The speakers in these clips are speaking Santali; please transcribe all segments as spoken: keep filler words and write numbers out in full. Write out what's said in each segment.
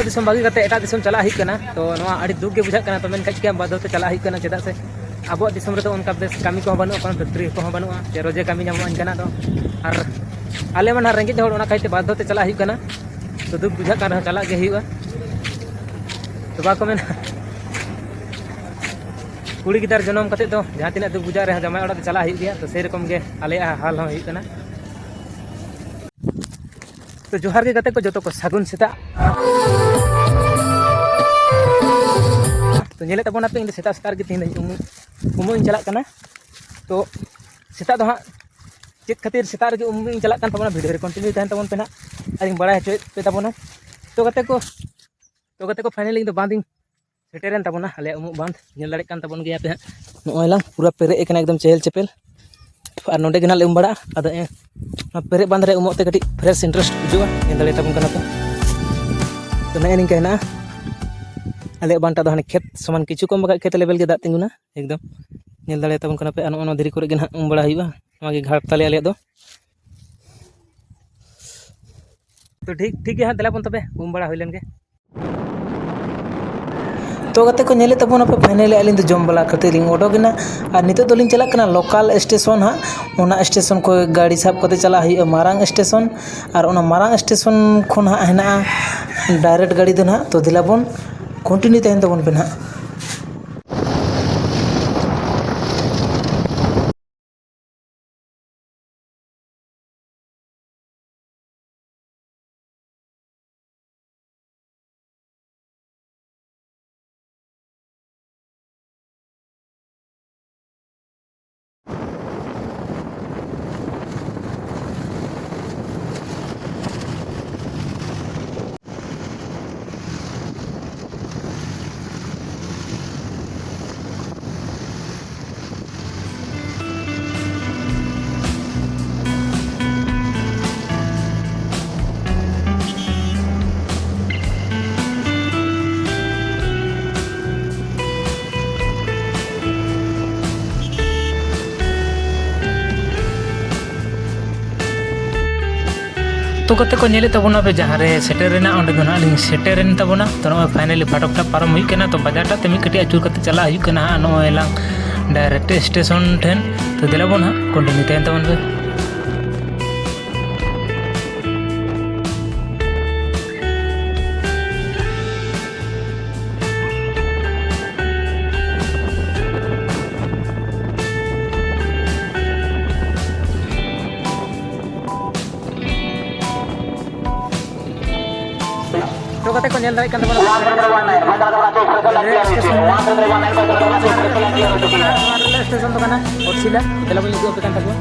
ᱫᱤᱥᱚᱢ ᱵᱟᱹᱜᱤ ᱠᱟᱛᱮ ᱮᱴᱟᱜ ᱫᱤᱥᱚᱢ ᱪᱟᱞᱟᱜ ᱦᱩᱭᱩᱜ ᱠᱟᱱᱟ᱾ ᱛᱚ ᱱᱚᱣᱟ ᱟᱹᱰᱤ ᱫᱩᱠ ᱜᱮ ᱵᱩᱡᱷᱟᱹᱜ ᱠᱟᱱᱟ᱾ ᱛᱚ ᱢᱮᱱᱠᱷᱟᱱ ᱪᱤᱠᱟᱹᱭᱟᱢ, ᱵᱟᱫᱽᱫᱷᱚ ᱛᱮ ᱪᱟᱞᱟᱜ ᱦᱩᱭᱩᱜ ᱠᱟᱱᱟ᱾ ᱪᱮᱫᱟᱜ ᱥᱮ ᱟᱵᱚᱣᱟᱜ ᱫᱤᱥᱚᱢ ᱨᱮᱫᱚ ᱚᱱᱠᱟ ᱵᱮᱥ ᱠᱟᱹᱢᱤ ᱠᱚᱦᱚᱸ ᱵᱟᱹᱱᱩᱜᱼᱟ, ᱠᱳᱱᱳ ᱯᱷᱮᱠᱴᱨᱤ ᱠᱚᱦᱚᱸ ᱵᱟᱹᱱᱩᱜᱼᱟ ᱡᱮ ᱨᱳᱡᱮ ᱠᱟᱹᱢᱤ ᱧᱟᱢᱚᱜᱼᱟ ᱚᱱᱠᱟᱱᱟᱜ ᱫᱚ᱾ ᱟᱨ ᱟᱞᱮ ᱢᱟ ᱱᱟᱦᱟᱜ ᱨᱮᱸᱜᱮᱡ ᱦᱚᱲ, ᱚᱱᱟ ᱠᱷᱟᱹᱛᱤᱨ ᱛᱮ ᱵᱟᱫᱽᱫᱷᱚ ᱛᱮ ᱪᱟᱞᱟᱜ ᱦᱩᱭᱩᱜ ᱠᱟᱱᱟ᱾ ᱛᱚ ᱫᱩᱠ ᱵᱩᱡᱷᱟᱹᱜ ᱠᱟᱱ ᱨᱮᱦᱚᱸ ᱪᱟᱞᱟᱜ ᱜᱮ ᱦᱩᱭᱩᱜᱼᱟ᱾ ᱛᱚ ᱵᱟᱠᱚ ᱢᱮᱱᱟ, ᱠᱩᱲᱤ ᱜᱤᱫᱟᱹᱨ ᱡᱚᱱᱚᱢ ᱠᱟᱛᱮ ᱫᱚ ᱡᱟᱦᱟᱸ ᱛᱤᱱᱟᱹᱜ ᱫᱩᱠ ᱵᱩᱡᱷᱟᱹᱜ ᱨᱮᱦᱚᱸ ᱡᱟᱶᱟᱭ ᱚᱲᱟᱜ ᱫᱚ ᱪᱟᱞᱟᱜ ᱦᱩᱭᱩᱜ ᱜᱮᱭᱟ᱾ ᱛᱚ ᱥᱮᱭ ᱨᱚᱠᱚᱢ ᱜᱮ ᱟᱞᱮᱭᱟᱜ ᱦᱟᱞ ᱦᱚᱸ ᱦᱩᱭᱩᱜ ᱠᱟᱱᱟ᱾ ᱛᱚ ᱡᱚᱦᱟᱨ ᱜᱮ ᱜᱟᱛᱮ ᱠᱚ ᱡᱚᱛᱚ ᱠᱚ, ᱥᱟᱹᱜᱩᱱ ᱥᱮᱛᱟᱜ᱾ ᱛᱚ ᱧᱮᱞᱮᱫ ᱛᱟᱵᱚᱱᱟᱯᱮ, ᱤᱧ ᱫᱚ ᱥᱮᱛᱟᱜ ᱥᱮᱛᱟᱜ ᱨᱮᱜᱮ ᱛᱮᱦᱮᱧ ᱫᱚᱧ ᱩᱢᱩᱜ, ᱩᱢᱩᱜ ᱤᱧ ᱪᱟᱞᱟᱜ ᱠᱟᱱᱟ᱾ ᱛᱚ ᱥᱮᱛᱟᱜ ᱫᱚ ᱦᱟᱸᱜ ᱪᱮᱫ ᱠᱷᱟᱹᱛᱤᱨ ᱥᱮᱛᱟᱜ ᱨᱮᱜᱮ ᱩᱢᱩᱜ ᱤᱧ ᱪᱟᱞᱟᱜ ᱠᱟᱱ ᱛᱟᱵᱚᱱᱟ, ᱵᱷᱤᱰᱤᱭᱳ ᱨᱮ ᱠᱚᱱᱴᱤᱱᱤᱭᱩ ᱛᱟᱦᱮᱱ ᱛᱟᱵᱚᱱ ᱯᱮ ᱱᱟᱦᱟᱜ, ᱟᱨᱤᱧ ᱵᱟᱲᱟᱭ ᱦᱚᱪᱚᱭᱮᱫ ᱯᱮ ᱛᱟᱵᱚᱱᱟ᱾ ᱛᱚ ᱜᱟᱛᱮ ᱠᱚ, ᱛᱚ ᱜᱟᱛᱮ ᱠᱚ, ᱯᱷᱟᱭᱱᱟᱞᱤ ᱤᱧ ᱫᱚ ᱵᱟᱸᱫᱷ ᱤᱧ ᱥᱮᱴᱮᱨᱮᱱ ᱛᱟᱵᱚᱱᱟ, ᱟᱞᱮᱭᱟᱜ ᱩᱢᱩᱜ ᱵᱟᱸᱫᱷ᱾ ᱧᱮᱞ ᱫᱟᱲᱮᱭᱟᱜ ᱠᱟᱱ ᱛᱟᱵᱚᱱ ᱜᱮᱭᱟ ᱯᱮ ᱦᱟᱸᱜ, ᱱᱚᱜᱼᱚᱭ ᱞᱟᱝ ᱯᱩᱨᱟᱹ ᱯᱮᱨᱮᱡ ᱟᱠᱟᱱᱟ ᱮᱠᱫᱚᱢ ᱪᱮᱦᱮᱞ ᱪᱮᱯᱮᱞ᱾ ᱟᱨ ᱱᱚᱸᱰᱮ ᱜᱮ ᱱᱟᱦᱟᱜ ᱞᱮ ᱩᱢ ᱵᱟᱲᱟᱜᱼᱟ᱾ ᱟᱫᱚ ᱮ, ᱱᱚᱣᱟ ᱯᱮᱨᱮᱡ ᱵᱟᱸᱫᱷ ᱨᱮ ᱩᱢᱚᱜ ᱛᱮ ᱠᱟᱹᱴᱤᱡ ᱯᱷᱨᱮᱥ ᱤᱱᱴᱟᱨᱮᱥᱴ ᱵᱩᱡᱷᱟᱹᱜᱼᱟ, ᱧᱮᱞ ᱫᱟᱲᱮᱭᱟᱜ ᱛᱟᱵᱚᱱ ᱠᱟᱱᱟ ᱯᱮ᱾ ᱛᱚ ᱱᱮᱜᱼᱮ ᱱᱤᱝᱠᱟ ᱦᱮᱱᱟᱜᱼᱟ ᱟᱞᱮᱭᱟᱜ ᱵᱟᱸᱫᱷ ᱴᱟᱜ ᱫᱚ, ᱦᱟᱱᱮ ᱠᱷᱮᱛ ᱥᱚᱢᱟᱱ, ᱠᱤᱪᱷᱩ ᱠᱚᱢ ᱵᱟᱠᱷᱟᱡ ᱠᱷᱮᱛ ᱞᱮᱵᱮᱞ ᱜᱮ ᱫᱟᱜ ᱛᱤᱸᱜᱩᱱᱟ ᱮᱠᱫᱚᱢ, ᱧᱮᱞ ᱫᱟᱲᱮᱭᱟᱜ ᱛᱟᱵᱚᱱ ᱠᱟᱱᱟ ᱯᱮ᱾ ᱟᱨ ᱱᱚᱜᱼᱚ ᱱᱚᱣᱟ ᱫᱷᱤᱨᱤ ᱠᱚᱨᱮ ᱜᱮ ᱱᱟᱦᱟᱜ ᱩᱢ ᱵᱟᱲᱟ ᱦᱩᱭᱩᱜᱼᱟ, ᱱᱚᱣᱟ ᱜᱮ ᱜᱷᱟᱴ ᱛᱟᱞᱮ ᱟᱞᱮᱭᱟᱜ ᱫᱚ᱾ ᱛᱚ ᱴᱷᱤᱠ, ᱴᱷᱤᱠ ᱜᱮᱭᱟ ᱦᱟᱸᱜ, ᱫᱮᱞᱟ ᱵᱚᱱ ᱛᱚᱵᱮ ᱩᱢ ᱵᱟᱲᱟ ᱦᱩᱭ ᱞᱮᱱ ᱜᱮ᱾ ᱛᱚ ᱜᱟᱛᱮ ᱠᱚ, ᱧᱮᱞᱮᱫ ᱛᱟᱵᱚᱱᱟᱯᱮ, ᱯᱷᱟᱭᱱᱟᱞᱤ ᱟᱹᱞᱤᱧ ᱫᱚ ᱡᱚᱢ ᱵᱟᱲᱟ ᱠᱟᱛᱮᱫ ᱞᱤᱧ ᱚᱰᱚᱠᱮᱱᱟ᱾ ᱟᱨ ᱱᱤᱛᱚᱜ ᱫᱚᱞᱤᱧ ᱪᱟᱞᱟᱜ ᱠᱟᱱᱟ ᱞᱳᱠᱟᱞ ᱥᱴᱮᱥᱚᱱ ᱦᱟᱸᱜ, ᱚᱱᱟ ᱥᱴᱮᱥᱚᱱ ᱠᱷᱚᱱ ᱜᱟᱹᱰᱤ ᱥᱟᱵ ᱠᱟᱛᱮ ᱪᱟᱞᱟᱜ ᱦᱩᱭᱩᱜᱼᱟ ᱢᱟᱨᱟᱝ ᱥᱴᱮᱥᱚᱱ᱾ ᱟᱨ ᱚᱱᱟ ᱢᱟᱨᱟᱝ ᱥᱴᱮᱥᱚᱱ ᱠᱷᱚᱱ ᱦᱟᱸᱜ ᱦᱮᱱᱟᱜᱼᱟ ᱰᱟᱭᱨᱮᱠᱴ ᱜᱟᱹᱰᱤ ᱫᱚ ᱱᱟᱦᱟᱜ᱾ ᱛᱚ ᱫᱮᱞᱟ ᱵᱚᱱ ᱠᱚᱱᱴᱤᱱᱤᱭᱩ ᱛᱟᱦᱮᱱ ᱛᱟᱵᱚᱱ ᱯᱮ ᱱᱟᱦᱟᱜ᱾ ᱛᱚ ᱜᱟᱛᱮ ᱠᱚ, ᱧᱮᱞᱮᱫ ᱛᱟᱵᱚᱱᱟ ᱯᱮ, ᱡᱟᱦᱟᱸ ᱨᱮ ᱥᱮᱴᱮᱨ ᱨᱮᱱᱟᱜ, ᱚᱸᱰᱮ ᱫᱚ ᱱᱟᱦᱟᱜ ᱞᱤᱧ ᱥᱮᱴᱮᱨ ᱮᱱ ᱛᱟᱵᱚᱱᱟ᱾ ᱛᱚ ᱱᱚᱜᱼᱚᱭ finally ᱯᱷᱟᱴᱚᱠ ᱴᱟᱜ ᱯᱟᱨᱚᱢ ᱦᱩᱭᱩᱜ ᱠᱟᱱᱟ᱾ ᱛᱚ ᱵᱟᱡᱟᱨ ᱴᱟᱜ ᱛᱮ ᱢᱤᱫ ᱠᱟᱹᱴᱤᱡ ᱟᱹᱪᱩᱨ ᱠᱟᱛᱮ ᱪᱟᱞᱟᱜ ᱦᱩᱭᱩᱜ ᱠᱟᱱᱟ ᱦᱟᱸᱜ, ᱱᱚᱜᱼᱚᱭ ᱞᱟᱝ direct ᱥᱴᱮᱥᱚᱱ ᱴᱷᱮᱱ᱾ ᱛᱚ ᱫᱮᱞᱟ ᱵᱚᱱ ᱦᱟᱸᱜ, continue ᱛᱟᱦᱮᱱ ᱛᱟᱵᱚᱱ ᱯᱮ᱾ ᱛᱚ ᱜᱟᱛᱮ ᱠᱚ, ᱧᱮᱞ ᱫᱟᱲᱮᱭᱟᱜ ᱠᱟᱱ ᱛᱟᱵᱚᱱᱟ ᱨᱮᱞᱣᱮ ᱥᱴᱮᱥᱚᱱ, ᱨᱮᱞᱣᱮ ᱥᱴᱮᱥᱚᱱ ᱫᱚ ᱠᱟᱱᱟ ᱜᱷᱟᱴᱥᱤᱞᱟ᱾ ᱫᱮᱞᱟ ᱵᱚᱱ ᱩᱫᱩᱜ ᱟᱯᱮ ᱠᱟᱱ ᱛᱟᱵᱚᱱᱟ᱾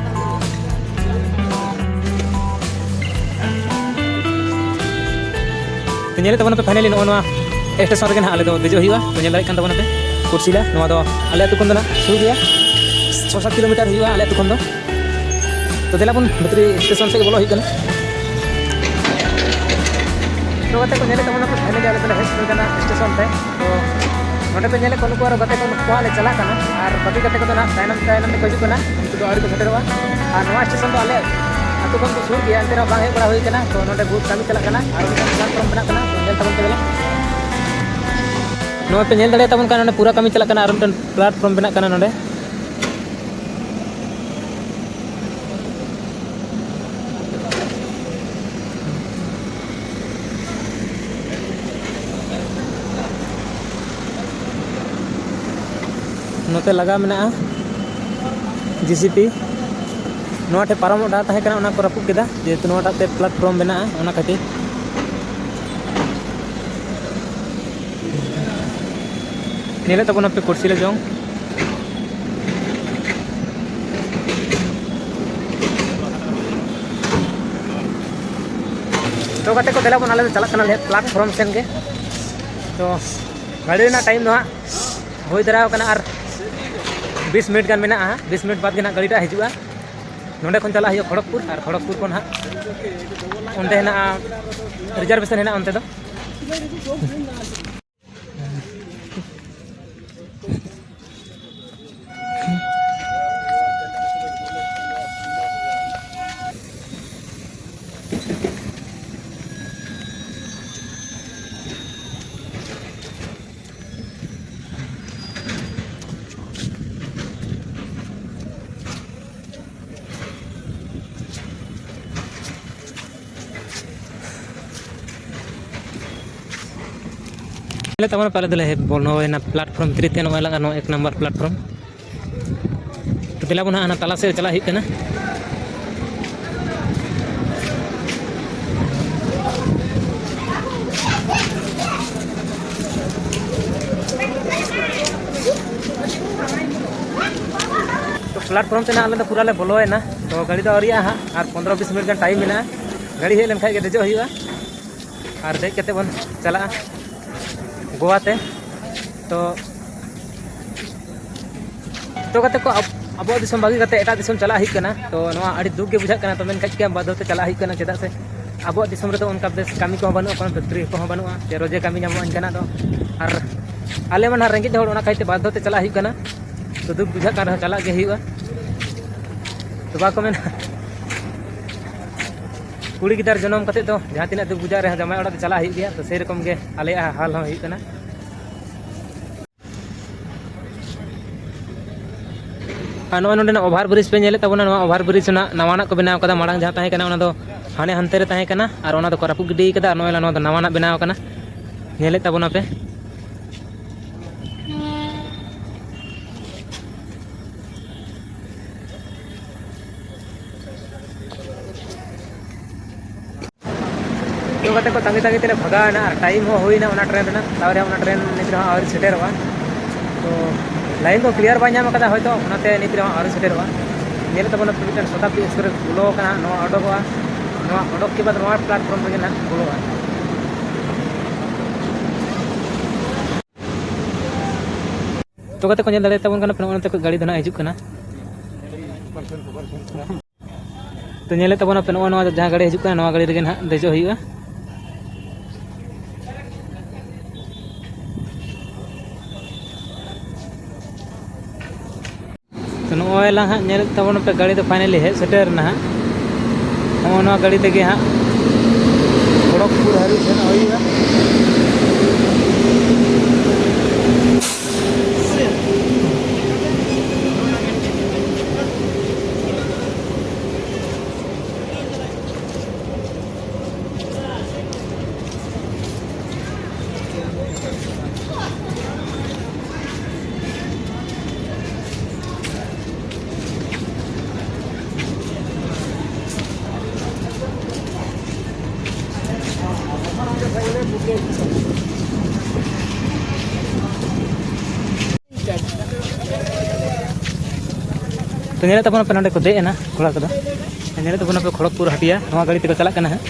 ᱛᱚ ᱧᱮᱞᱮᱫ ᱛᱟᱵᱚᱱᱟ ᱯᱮ, finally ᱱᱚᱜᱼᱚ ᱱᱚᱣᱟ ᱥᱴᱮᱥᱚᱱ ᱨᱮᱜᱮ ᱱᱟᱦᱟᱜ ᱟᱞᱮ ᱫᱚ ᱫᱮᱡᱚᱜ ᱦᱩᱭᱩᱜᱼᱟ᱾ ᱛᱚ ᱧᱮᱞ ᱫᱟᱲᱮᱭᱟᱜ ᱠᱟᱱ ᱛᱟᱵᱚᱱᱟ ᱯᱮ, ᱜᱷᱟᱴᱥᱤᱞᱟ, ᱱᱚᱣᱟ ᱫᱚ ᱟᱞᱮ ᱟᱹᱛᱩ ᱠᱷᱚᱱ ᱫᱚ ᱱᱟᱦᱟᱜ ᱥᱩᱨ ᱜᱮᱭᱟ, ᱪᱷᱚ ᱥᱟᱛ ᱠᱤᱞᱳᱢᱤᱴᱟᱨ ᱦᱩᱭᱩᱜᱼᱟ ᱟᱞᱮ ᱟᱹᱛᱩ ᱠᱷᱚᱱ ᱫᱚ᱾ ᱛᱚ ᱫᱮᱞᱟ ᱵᱚᱱ ᱵᱷᱤᱛᱨᱤ ᱥᱴᱮᱥᱚᱱ ᱥᱮᱫ ᱵᱚᱞᱚ ᱦᱩᱭᱩᱜ ᱠᱟᱱᱟ᱾ ᱛᱚ ᱜᱟᱛᱮ ᱠᱚ, ᱧᱮᱞᱮᱫ ᱛᱟᱵᱚᱱᱟ ᱯᱮ, finally ᱟᱞᱮ ᱫᱚᱞᱮ ᱦᱮᱡ ᱥᱮᱴᱮᱨ ᱠᱟᱱᱟ ᱥᱴᱮᱥᱚᱱ ᱨᱮ᱾ ᱛᱚ ᱱᱚᱰᱮ ᱯᱮ ᱧᱮᱞᱮᱫ ᱠᱚᱣᱟ, ᱱᱩᱠᱩ ᱟᱨᱚ ᱜᱟᱛᱮ ᱠᱚ, ᱱᱩᱠᱩ ᱠᱚ ᱦᱟᱸᱜ ᱞᱮ ᱪᱟᱞᱟᱜ ᱠᱟᱱᱟ, ᱟᱨ ᱵᱟᱹᱠᱤ ᱜᱟᱛᱮ ᱠᱚᱫᱚ ᱱᱟᱦᱟᱜ ᱛᱟᱭᱱᱚᱢ ᱛᱟᱭᱱᱚᱢ ᱛᱮᱠᱚ ᱦᱤᱡᱩᱜ ᱠᱟᱱᱟ, ᱩᱱᱠᱩ ᱫᱚ ᱟᱹᱣᱨᱤ ᱠᱚ ᱥᱮᱴᱮᱨᱚᱜᱼᱟ᱾ ᱟᱨ ᱱᱚᱣᱟ ᱥᱴᱮᱥᱚᱱ ᱫᱚ ᱟᱞᱮ ᱟᱹᱛᱩ ᱠᱷᱚᱱ ᱫᱚ ᱥᱩᱨ ᱜᱮᱭᱟ, ᱮᱱᱛᱮ ᱨᱮᱦᱚᱸ ᱵᱟᱝ ᱦᱮᱡ ᱵᱟᱲᱟ ᱦᱩᱭ ᱠᱟᱱᱟ᱾ ᱛᱚ ᱱᱚᱰᱮ ᱵᱚᱦᱩᱛ ᱠᱟᱹᱢᱤ ᱪᱟᱞᱟᱜ ᱠᱟᱱᱟ, ᱟᱨ ᱢᱤᱫᱴᱟᱝ ᱯᱞᱟᱴᱯᱷᱚᱨᱢ ᱵᱮᱱᱟᱜ ᱠᱟᱱᱟ, ᱛᱚ ᱧᱮᱞ ᱛᱟᱵᱚᱱ ᱯᱮ ᱫᱮᱞᱟ᱾ ᱱᱚᱣᱟ ᱯᱮ ᱧᱮᱞ ᱫᱟᱲᱮᱭᱟᱜ ᱛᱟᱵᱚᱱ ᱠᱟᱱᱟ, ᱱᱚᱰᱮ ᱯᱩᱨᱟᱹ ᱠᱟᱹᱢᱤ ᱪᱟᱞᱟᱜ ᱠᱟᱱᱟ, ᱟᱨ ᱢᱤᱫᱴᱟᱝ ᱯᱞᱟᱴᱯᱷᱚᱨᱢ ᱵᱮᱱᱟᱜ ᱠᱟᱱᱟ ᱱᱚᱰᱮ᱾ ᱱᱚᱛᱮ ᱞᱟᱜᱟ ᱢᱮᱱᱟᱜᱼᱟ ᱡᱮ ᱥᱤ ᱯᱤ᱾ ᱱᱚᱣᱟ ᱴᱷᱮᱱ ᱯᱟᱨᱚᱢᱚᱜ ᱰᱟᱦᱟᱨ ᱛᱟᱦᱮᱸ ᱠᱟᱱᱟ, ᱚᱱᱟ ᱠᱚ ᱨᱟᱹᱯᱩᱫ ᱠᱮᱫᱟ, ᱡᱮᱦᱮᱛᱩ ᱱᱚᱣᱟᱴᱟᱜ ᱛᱮ ᱯᱞᱟᱴᱯᱷᱚᱨᱚᱢ ᱵᱮᱱᱟᱜᱼᱟ, ᱚᱱᱟ ᱠᱷᱟᱹᱛᱤᱨ᱾ ᱧᱮᱞᱮᱫ ᱛᱟᱵᱚᱱᱟᱯᱮ ᱠᱩᱨᱥᱤ ᱞᱮ ᱡᱚᱝ᱾ ᱛᱚ ᱜᱟᱛᱮ ᱠᱚ, ᱫᱮᱞᱟ ᱵᱚᱱ, ᱟᱞᱮ ᱫᱚ ᱪᱟᱞᱟᱜ ᱠᱟᱱᱟᱞᱮ ᱯᱞᱟᱴᱯᱷᱚᱨᱚᱢ ᱥᱮᱱ ᱜᱮ᱾ ᱛᱚ ᱜᱟᱹᱰᱤ ᱨᱮᱱᱟᱜ ᱴᱟᱭᱤᱢ ᱫᱚ ᱦᱟᱸᱜ ᱦᱩᱭ ᱫᱟᱨᱟᱣ ᱠᱟᱱᱟ, ᱟᱨ ᱵᱤᱥ ᱢᱤᱱᱤᱴ ᱜᱟᱱ ᱢᱮᱱᱟᱜᱼᱟ ᱦᱟᱸᱜ᱾ ᱵᱤᱥ ᱢᱤᱱᱤᱴ ᱵᱟᱫᱽ ᱜᱮ ᱱᱟᱦᱟᱜ ᱜᱟᱹᱰᱤᱴᱟᱜ ᱦᱤᱡᱩᱜᱼᱟ᱾ ᱱᱚᱸᱰᱮ ᱠᱷᱚᱱ ᱪᱟᱞᱟᱜ ᱦᱩᱭᱩᱜᱼᱟ ᱠᱷᱚᱲᱚᱜᱽᱯᱩᱨ, ᱟᱨ ᱠᱷᱚᱲᱚᱜᱽᱯᱩᱨ ᱠᱷᱚᱱ ᱦᱟᱸᱜ ᱚᱸᱰᱮ ᱦᱮᱱᱟᱜᱼᱟ, ᱨᱤᱡᱟᱨᱵᱷᱮᱥᱚᱱ ᱦᱮᱱᱟᱜᱼᱟ ᱚᱱᱛᱮ ᱫᱚ᱾ ᱧᱮᱞᱮᱫ ᱛᱟᱵᱚᱱᱟ ᱯᱮ, ᱟᱞᱮ ᱫᱚᱞᱮ ᱵᱚᱞᱚᱭᱮᱱᱟ platform three ᱛᱮ, ᱱᱚᱜᱼᱚᱭ ᱞᱟᱜᱟ ᱱᱚᱣᱟ ᱮᱠ ᱱᱟᱢᱵᱟᱨ platform᱾ ᱛᱚ ᱫᱮᱞᱟ ᱵᱚᱱ ᱦᱟᱸᱜ ᱦᱟᱱᱟ ᱛᱟᱞᱟ ᱥᱮᱫ ᱪᱟᱞᱟᱜ ᱦᱩᱭᱩᱜ ᱠᱟᱱᱟ᱾ ᱛᱚ platform ᱛᱮ ᱱᱟᱦᱟᱜ ᱟᱞᱮ ᱫᱚ ᱯᱩᱨᱟ ᱞᱮ ᱵᱚᱞᱚᱭᱮᱱᱟ᱾ ᱛᱚ ᱜᱟᱹᱰᱤ ᱫᱚ ᱟᱹᱣᱨᱤᱭᱟᱜᱼᱟ ᱦᱟᱸᱜ, ᱟᱨ ᱯᱚᱱᱨᱚ ᱵᱤᱥ ᱢᱤᱱᱤᱴ ᱜᱟᱱ time ᱢᱮᱱᱟᱜᱼᱟ᱾ ᱜᱟᱹᱰᱤ ᱦᱮᱡ ᱞᱮᱱᱠᱷᱟᱡ ᱜᱮ ᱫᱮᱡᱚᱜ ᱦᱩᱭᱩᱜᱼᱟ ᱟᱨ ᱫᱮᱡ ᱠᱟᱛᱮ ᱵᱚᱱ ᱪᱟᱞᱟᱜᱼᱟ ᱜᱳᱣᱟ ᱛᱮ᱾ ᱛᱚ ᱛᱚ ᱜᱟᱛᱮ ᱠᱚ, ᱟᱵ-, ᱟᱵᱚᱣᱟᱜ ᱫᱤᱥᱚᱢ ᱵᱟᱹᱜᱤ ᱠᱟᱛᱮ ᱮᱴᱟᱜ ᱫᱤᱥᱚᱢ ᱪᱟᱞᱟᱜ ᱦᱩᱭᱩᱜ ᱠᱟᱱᱟ᱾ ᱛᱚ ᱱᱚᱣᱟ ᱟᱹᱰᱤ ᱫᱩᱠ ᱜᱮ ᱵᱩᱡᱷᱟᱹᱜ ᱠᱟᱱᱟ᱾ ᱛᱚ ᱢᱮᱱᱠᱷᱟᱱ ᱪᱤᱠᱟᱹᱭᱟᱢ, ᱵᱟᱫᱽᱫᱷᱚ ᱛᱮ ᱪᱟᱞᱟᱜ ᱦᱩᱭᱩᱜ ᱠᱟᱱᱟ, ᱪᱮᱫᱟᱜ ᱥᱮ ᱟᱵᱚᱣᱟᱜ ᱫᱤᱥᱚᱢ ᱨᱮᱫᱚ ᱚᱱᱠᱟ ᱵᱮᱥ ᱠᱟᱹᱢᱤ ᱠᱚᱦᱚᱸ ᱵᱟᱹᱱᱩᱜᱼᱟ, ᱠᱳᱱᱳ factory ᱠᱚᱦᱚᱸ ᱵᱟᱹᱱᱩᱜᱼᱟ ᱡᱮ ᱨᱳᱡᱽ ᱠᱟᱹᱢᱤ ᱧᱟᱢᱚᱜᱼᱟ ᱤᱱᱠᱟᱱᱟᱜ ᱫᱚ᱾ ᱟᱨ ᱟᱞᱮ ᱢᱟ ᱱᱟᱦᱟᱜ ᱨᱮᱸᱜᱮᱡ ᱦᱚᱲ, ᱚᱱᱟ ᱠᱷᱟᱹᱛᱤᱨ ᱛᱮ ᱵᱟᱫᱽᱫᱷᱚ ᱛᱮ ᱪᱟᱞᱟᱜ ᱦᱩᱭᱩᱜ ᱠᱟᱱᱟ᱾ ᱛᱚ ᱫᱩᱠ ᱵᱩᱡᱷᱟᱹᱜ ᱠᱟᱱ ᱨᱮᱦᱚᱸ ᱪᱟᱞᱟᱜ ᱜᱮ ᱦᱩᱭᱩᱜᱼᱟ᱾ ᱛᱚ ᱵᱟᱠᱚ ᱢᱮᱱᱟ, ᱠᱩᱲᱤ ᱜᱤᱫᱟᱹᱨ ᱡᱚᱱᱚᱢ ᱠᱟᱛᱮ ᱫᱚ ᱡᱟᱦᱟᱸ ᱛᱤᱱᱟᱹᱜ ᱫᱩᱠ ᱵᱩᱡᱷᱟᱹᱜ ᱨᱮᱦᱚᱸ ᱡᱟᱶᱟᱭ ᱚᱲᱟᱜ ᱫᱚ ᱪᱟᱞᱟᱜ ᱦᱩᱭᱩᱜ ᱜᱮᱭᱟ᱾ ᱛᱚ ᱥᱮᱭ ᱨᱚᱠᱚᱢ ᱜᱮ ᱟᱞᱮᱭᱟᱜ ᱦᱟᱞ ᱦᱚᱸ ᱦᱩᱭᱩᱜ ᱠᱟᱱᱟ᱾ ᱟᱨ ᱱᱚᱜᱼᱚᱭ ᱱᱚᱸᱰᱮᱱᱟᱜ over bridge ᱯᱮ ᱧᱮᱞᱮᱫ ᱛᱟᱵᱚᱱᱟ, ᱱᱚᱣᱟ over bridge ᱨᱮᱱᱟᱜ ᱱᱟᱣᱟᱱᱟᱜ ᱠᱚ ᱵᱮᱱᱟᱣ ᱠᱟᱫᱟ᱾ ᱢᱟᱲᱟᱝ ᱡᱟᱦᱟᱸ ᱛᱟᱦᱮᱸ ᱠᱟᱱᱟ, ᱚᱱᱟ ᱫᱚ ᱦᱟᱱᱮ ᱦᱟᱱᱛᱮ ᱨᱮ ᱛᱟᱦᱮᱸ ᱠᱟᱱᱟ, ᱟᱨ ᱚᱱᱟ ᱫᱚᱠᱚ ᱨᱟᱹᱯᱩᱫ ᱜᱤᱰᱤ ᱠᱟᱫᱟ᱾ ᱟᱨ ᱱᱚᱜᱼᱚᱭ ᱱᱚᱣᱟ ᱫᱚ ᱱᱟᱣᱟᱱᱟᱜ ᱵᱮᱱᱟᱣ ᱠᱟᱱᱟ, ᱧᱮᱞᱮᱫ ᱛᱟᱵᱚᱱᱟᱯᱮ᱾ ᱛᱚ ᱜᱟᱛᱮ ᱠᱚ, ᱛᱟᱺᱜᱤ ᱛᱟᱺᱜᱤ ᱛᱮᱞᱮ ᱵᱷᱟᱜᱟᱣ ᱮᱱᱟ ᱟᱨ time ᱦᱚᱸ ᱦᱩᱭᱱᱟ ᱚᱱᱟ train ᱨᱮᱱᱟᱜ, ᱛᱟᱣ ᱨᱮᱦᱚᱸ ᱚᱱᱟ train ᱱᱤᱛ ᱨᱮᱦᱚᱸ ᱟᱹᱣᱨᱤ ᱥᱮᱴᱮᱨᱚᱜᱼᱟ᱾ ᱛᱚ line ᱠᱚ clear ᱵᱟᱭ ᱧᱟᱢ ᱟᱠᱟᱫᱟ ᱦᱚᱭᱛᱳ, ᱚᱱᱟᱛᱮ ᱱᱤᱛ ᱨᱮᱦᱚᱸ ᱟᱹᱣᱨᱤ ᱥᱮᱴᱮᱨᱚᱜᱼᱟ᱾ ᱧᱮᱞᱮᱫ ᱛᱟᱵᱚᱱᱟ ᱢᱤᱫᱴᱮᱱ Shatabdi Express ᱵᱚᱞᱚ ᱟᱠᱟᱱᱟ, ᱱᱚᱣᱟ ᱚᱰᱚᱠᱚᱜᱼᱟ, ᱱᱚᱣᱟ ᱚᱰᱚᱠ ᱠᱮ ᱵᱟᱫ ᱱᱚᱣᱟ platform ᱨᱮᱜᱮ ᱱᱟᱦᱟᱜ ᱵᱚᱞᱚᱜᱼᱟ᱾ ᱛᱚ ᱜᱟᱛᱮ ᱠᱚ, ᱧᱮᱞ ᱫᱟᱲᱮᱭᱟᱜ ᱛᱟᱵᱚᱱ ᱠᱟᱱᱟ ᱯᱮ, ᱱᱚᱜᱼᱚ ᱱᱚᱛᱮ ᱠᱷᱚᱱ ᱜᱟᱹᱰᱤ ᱫᱚ ᱱᱟᱦᱟᱜ ᱦᱤᱡᱩᱜ ᱠᱟᱱᱟ᱾ ᱛᱚ ᱧᱮᱞᱮᱫ ᱛᱟᱵᱚᱱᱟᱯᱮ, ᱱᱚᱜᱼᱚ ᱱᱚᱣᱟ ᱡᱟᱦᱟᱸ ᱜᱟᱹᱰᱤ ᱦᱤᱡᱩᱜ ᱠᱟᱱᱟ, ᱱᱚᱣᱟ ᱜᱟᱹᱰᱤ ᱨᱮᱜᱮ ᱱᱟᱦᱟᱜ ᱫᱮᱡᱚᱜ ᱦᱩᱭᱩᱜᱼᱟ᱾ ᱛᱚ ᱱᱚᱜᱼᱚᱭ ᱞᱟᱝ ᱦᱟᱸᱜ ᱧᱮᱞᱮᱫ ᱛᱟᱵᱚᱱᱟᱯᱮ, ᱜᱟᱹᱰᱤ ᱫᱚ finally ᱦᱮᱡ ᱥᱮᱴᱮᱨ ᱮᱱᱟ ᱦᱟᱸᱜ᱾ ᱱᱚᱜᱼᱚ ᱱᱚᱣᱟ ᱜᱟᱹᱰᱤ ᱛᱮᱜᱮ ᱦᱟᱸᱜ ᱠᱷᱚᱲᱚᱜᱽᱯᱩᱨ ᱦᱟᱹᱨᱤᱡ ᱥᱮᱱᱚᱜ ᱦᱩᱭᱩᱜᱼᱟ᱾ ᱧᱮᱞᱮᱫ ᱛᱟᱵᱚᱱᱟᱯᱮ, ᱱᱚᱸᱰᱮ ᱠᱚ ᱫᱮᱡ ᱮᱱᱟ ᱠᱚᱲᱟ ᱠᱚᱫᱚ᱾ ᱧᱮᱞᱮᱫ ᱛᱟᱵᱚᱱᱟᱯᱮ, ᱠᱷᱚᱲᱚᱜᱽᱯᱩᱨ ᱦᱟᱹᱴᱤᱭᱟ, ᱱᱚᱣᱟ ᱜᱟᱹᱰᱤ ᱛᱮᱠᱚ ᱪᱟᱞᱟᱜ ᱠᱟᱱᱟ ᱦᱟᱸᱜ᱾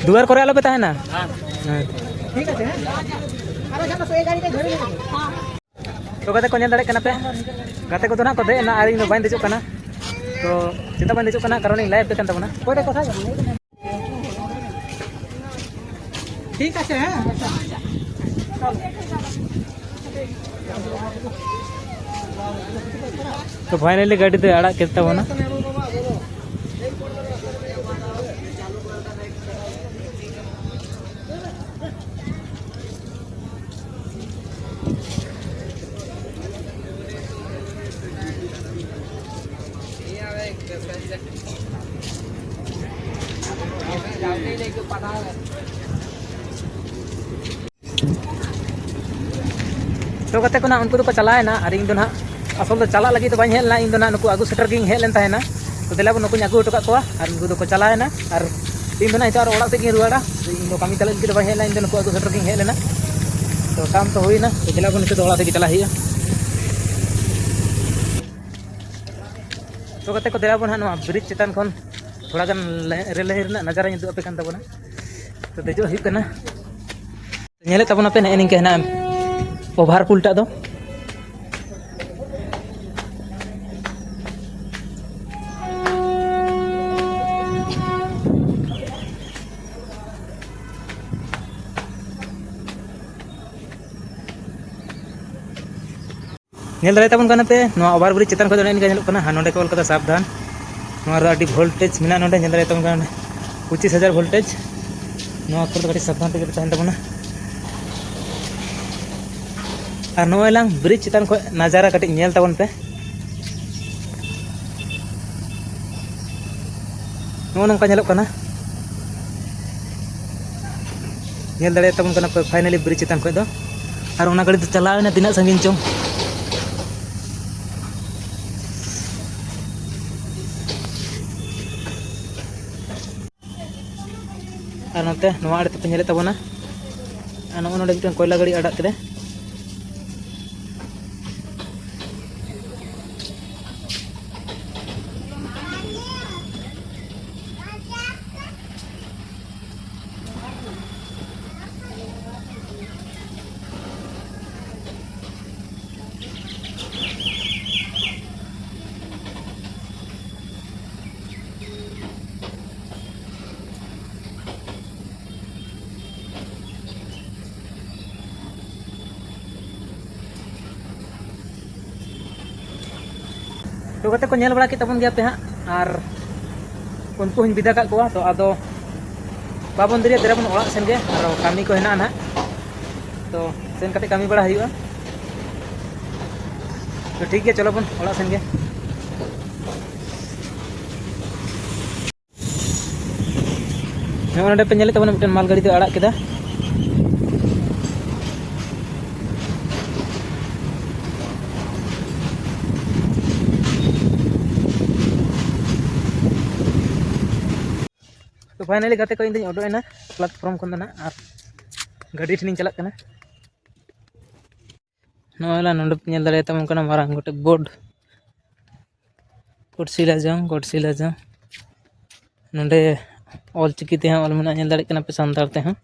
ᱫᱩᱣᱟᱹᱨ ᱠᱚᱨᱮ ᱟᱞᱚᱯᱮ ᱛᱟᱦᱮᱱᱟ᱾ ᱦᱮᱸ᱾ ᱛᱚ ᱜᱟᱛᱮ ᱠᱚ, ᱧᱮᱞ ᱫᱟᱲᱮᱭᱟᱜ ᱠᱟᱱᱟ ᱯᱮ, ᱜᱟᱛᱮ ᱠᱚᱫᱚ ᱱᱟᱜ ᱠᱚ ᱫᱮᱡ ᱮᱱᱟ ᱟᱨ ᱤᱧ ᱫᱚ ᱵᱟᱹᱧ ᱫᱮᱡᱚᱜ ᱠᱟᱱᱟ᱾ ᱛᱚ ᱪᱮᱫᱟᱜ ᱵᱟᱹᱧ ᱫᱮᱡᱚᱜ ᱠᱟᱱᱟ? ᱠᱟᱨᱚᱱ ᱤᱧ ᱞᱟᱭᱤᱵᱷ ᱠᱟᱱ ᱛᱟᱵᱚᱱᱟ᱾ ᱴᱷᱤᱠ ᱟᱪᱷᱮ, ᱦᱮᱸ᱾ ᱛᱚ ᱯᱷᱟᱭᱱᱟᱞᱤ ᱜᱟᱹᱰᱤ ᱫᱚᱭ ᱟᱲᱟᱜ ᱠᱮᱫ ᱛᱟᱵᱚᱱᱟ᱾ ᱛᱚ ᱜᱟᱛᱮ ᱠᱚ ᱱᱟᱜ, ᱩᱱᱠᱩ ᱫᱚᱠᱚ ᱪᱟᱞᱟᱣᱮᱱᱟ ᱟᱨ ᱤᱧ ᱫᱚ ᱱᱟᱜ ᱟᱥᱚᱞ ᱫᱚ ᱪᱟᱞᱟᱜ ᱞᱟᱹᱜᱤᱫ ᱫᱚ ᱵᱟᱹᱧ ᱦᱮᱡ ᱞᱮᱱᱟ, ᱤᱧ ᱫᱚ ᱱᱟᱜ ᱱᱩᱠᱩ ᱟᱹᱜᱩ ᱥᱮᱴᱮᱨ ᱜᱤᱧ ᱦᱮᱡ ᱞᱮᱱ ᱛᱟᱦᱮᱱᱟ᱾ ᱛᱚ ᱫᱮᱞᱟ ᱵᱚᱱ, ᱱᱩᱠᱩᱧ ᱟᱹᱜᱩ ᱦᱚᱴᱚ ᱠᱟᱜ ᱠᱚᱣᱟ ᱟᱨ ᱩᱱᱠᱩ ᱫᱚᱠᱚ ᱪᱟᱞᱟᱣᱮᱱᱟ ᱟᱨ ᱤᱧ ᱫᱚ ᱱᱟᱜ ᱱᱤᱛᱚᱜ ᱟᱨ ᱚᱲᱟᱜ ᱥᱮᱫ ᱜᱤᱧ ᱨᱩᱣᱟᱹᱲᱟ᱾ ᱤᱧ ᱫᱚ ᱠᱟᱹᱢᱤ ᱛᱟᱞᱮ ᱞᱟᱹᱜᱤᱫ ᱫᱚ ᱵᱟᱹᱧ ᱦᱮᱡ ᱞᱮᱱᱟ, ᱤᱧ ᱫᱚ ᱱᱩᱠᱩ ᱟᱹᱜᱩ ᱥᱮᱴᱮᱨ ᱜᱤᱧ ᱦᱮᱡ ᱞᱮᱱᱟ᱾ ᱛᱚ ᱠᱟᱢ ᱛᱚ ᱦᱩᱭᱱᱟ, ᱛᱚ ᱫᱮᱞᱟ ᱵᱚᱱ, ᱱᱤᱛᱚᱜ ᱫᱚ ᱚᱲᱟᱜ ᱥᱮᱫ ᱜᱮ ᱪᱟᱞᱟᱜ ᱦᱩᱭᱩᱜᱼᱟ᱾ ᱛᱚ ᱜᱟᱛᱮ ᱠᱚ, ᱫᱮᱞᱟ ᱵᱚᱱ ᱦᱟᱸᱜ ᱱᱚᱣᱟ ᱵᱨᱤᱡᱽ ᱪᱮᱛᱟᱱ ᱠᱷᱚᱱ ᱛᱷᱚᱲᱟ ᱜᱟᱱ ᱞᱮ-, ᱨᱮᱞᱟᱹᱭ ᱨᱮᱱᱟᱜ ᱱᱟᱡᱟᱨᱟᱧ ᱩᱫᱩᱜ ᱟᱯᱮ ᱠᱟᱱ ᱛᱟᱵᱚᱱᱟ᱾ ᱛᱚ ᱫᱮᱡᱚᱜ ᱦᱩᱭᱩᱜ ᱠᱟᱱᱟ᱾ ᱧᱮᱞᱮᱫ ᱛᱟᱵᱚᱱᱟᱯᱮ, ᱱᱮᱜᱼᱮ ᱱᱤᱝᱠᱟᱹ ᱦᱮᱱᱟᱜᱼᱟ ᱚᱵᱷᱟᱨ ᱯᱩᱞ ᱴᱟᱜ ᱫᱚ᱾ ᱧᱮᱞ ᱫᱟᱲᱮᱭᱟᱜ ᱛᱟᱵᱚᱱ ᱠᱟᱱᱟ ᱯᱮ, ᱱᱚᱣᱟ ᱚᱵᱷᱟᱨ ᱵᱨᱤᱡᱽ ᱪᱮᱛᱟᱱ ᱠᱷᱚᱱ ᱫᱚ ᱚᱱᱮ ᱚᱱᱠᱟ ᱧᱮᱞᱚᱜ ᱠᱟᱱᱟ᱾ ᱦᱟᱸ, ᱱᱚᱸᱰᱮ ᱠᱚ ᱚᱞ ᱠᱟᱫᱟ ᱥᱟᱵᱫᱷᱟᱱ᱾ ᱱᱚᱣᱟ ᱨᱮᱫᱚ ᱟᱹᱰᱤ ᱵᱷᱳᱞᱴᱮᱡᱽ ᱢᱮᱱᱟᱜᱼᱟ ᱱᱚᱸᱰᱮ, ᱧᱮᱞ ᱫᱟᱲᱮᱭᱟᱜ ᱛᱟᱵᱚᱱ ᱠᱟᱱᱟ ᱯᱚᱸᱪᱤᱥ ᱦᱟᱡᱟᱨ ᱵᱷᱳᱞᱴᱮᱡᱽ᱾ ᱱᱚᱣᱟ ᱠᱚᱨᱮ ᱫᱚ ᱠᱟᱹᱴᱤᱡ ᱥᱟᱵᱫᱷᱟᱱ ᱛᱮᱜᱮ ᱛᱟᱦᱮᱱ ᱛᱟᱵᱚᱱᱟ᱾ ᱟᱨ ᱱᱚᱜᱼᱚᱭ ᱞᱟᱝ ᱵᱨᱤᱡᱽ ᱪᱮᱛᱟᱱ ᱠᱷᱚᱱ ᱱᱟᱡᱟᱨᱟ ᱠᱟᱹᱴᱤᱡ ᱧᱮᱞ ᱛᱟᱵᱚᱱ ᱯᱮ᱾ ᱱᱚᱜᱼᱚ ᱱᱚᱝᱠᱟ ᱧᱮᱞᱚᱜ ᱠᱟᱱᱟ᱾ ᱧᱮᱞ ᱫᱟᱲᱮᱭᱟᱜ ᱛᱟᱵᱚᱱ ᱠᱟᱱᱟ ᱯᱮ ᱯᱷᱟᱭᱱᱟᱞᱤ ᱵᱨᱤᱡᱽ ᱪᱮᱛᱟᱱ ᱠᱷᱚᱱ ᱫᱚ᱾ ᱟᱨ ᱚᱱᱟ ᱜᱟᱹᱰᱤ ᱫᱚ ᱪᱟᱞᱟᱣ ᱮᱱᱟ ᱛᱤᱱᱟᱹᱜ ᱥᱟᱺᱜᱤᱧ ᱪᱚᱝ᱾ ᱟᱨ ᱱᱚᱛᱮ ᱱᱚᱣᱟ ᱟᱲᱮ ᱛᱮᱯᱮ ᱧᱮᱞᱮᱫ ᱛᱟᱵᱚᱱᱟ, ᱟᱨ ᱱᱚᱜᱼᱚ ᱱᱚᱰᱮ ᱢᱤᱫᱴᱮᱱ ᱠᱚᱭᱞᱟ ᱜᱟᱹᱰᱤ ᱟᱲᱟᱜ ᱠᱮᱫᱟᱭ᱾ ᱛᱚ ᱜᱟᱛᱮ ᱠᱚ, ᱧᱮᱞ ᱵᱟᱲᱟ ᱠᱮᱫ ᱛᱟᱵᱚᱱ ᱜᱮᱭᱟ ᱯᱮ ᱦᱟᱸᱜ, ᱟᱨ ᱩᱱᱠᱩ ᱦᱚᱸᱧ ᱵᱤᱫᱟ ᱠᱟᱜ ᱠᱚᱣᱟ᱾ ᱛᱚ ᱟᱫᱚ ᱵᱟᱵᱚᱱ ᱫᱮᱨᱤᱭᱟ, ᱫᱮᱞᱟ ᱵᱚᱱ ᱚᱲᱟᱜ ᱥᱮᱱ ᱜᱮ, ᱟᱨᱚ ᱠᱟᱹᱢᱤ ᱠᱚ ᱦᱮᱱᱟᱜᱼᱟ ᱱᱟᱦᱟᱜ᱾ ᱛᱚ ᱥᱮᱱ ᱠᱟᱛᱮ ᱠᱟᱹᱢᱤ ᱵᱟᱲᱟ ᱦᱩᱭᱩᱜᱼᱟ᱾ ᱛᱚ ᱴᱷᱤᱠ ᱜᱮᱭᱟ, ᱪᱚᱞᱚ ᱵᱚᱱ ᱚᱲᱟᱜ ᱥᱮᱱ ᱜᱮ᱾ ᱱᱚᱜᱼᱚᱭ ᱱᱚᱰᱮ ᱯᱮ ᱧᱮᱞᱮᱫ ᱛᱟᱵᱚᱱᱟ, ᱢᱤᱫᱴᱮᱱ ᱢᱟᱞ ᱜᱟᱹᱰᱤ ᱫᱚ ᱟᱲᱟᱜ ᱠᱮᱫᱟ᱾ ᱛᱚ finally ᱜᱟᱛᱮ ᱠᱚ, ᱤᱧ ᱫᱚᱧ ᱚᱰᱚᱠ ᱮᱱᱟ platform ᱠᱷᱚᱱ ᱫᱚ ᱱᱟᱦᱟᱜ, ᱟᱨ ᱜᱟᱹᱰᱤ ᱴᱷᱮᱱᱤᱧ ᱪᱟᱞᱟᱜ ᱠᱟᱱᱟ᱾ ᱱᱚᱜᱼᱚᱭ ᱱᱟ ᱱᱚᱰᱮ ᱯᱮ ᱧᱮᱞ ᱫᱟᱲᱮᱭᱟᱛᱟᱵᱚᱱ ᱠᱟᱱᱟ ᱢᱟᱨᱟᱝ ᱜᱚᱴᱮᱡ board, "God sila jong, God sila jong", ᱱᱚᱰᱮ ᱚᱞ ᱪᱤᱠᱤ ᱛᱮᱦᱚᱸ ᱚᱞ ᱢᱮᱱᱟᱜᱼᱟ, ᱧᱮᱞ ᱫᱟᱲᱮᱭᱟᱜ ᱠᱟᱱᱟ ᱯᱮ, ᱥᱟᱱᱛᱟᱲ ᱛᱮᱦᱚᱸ᱾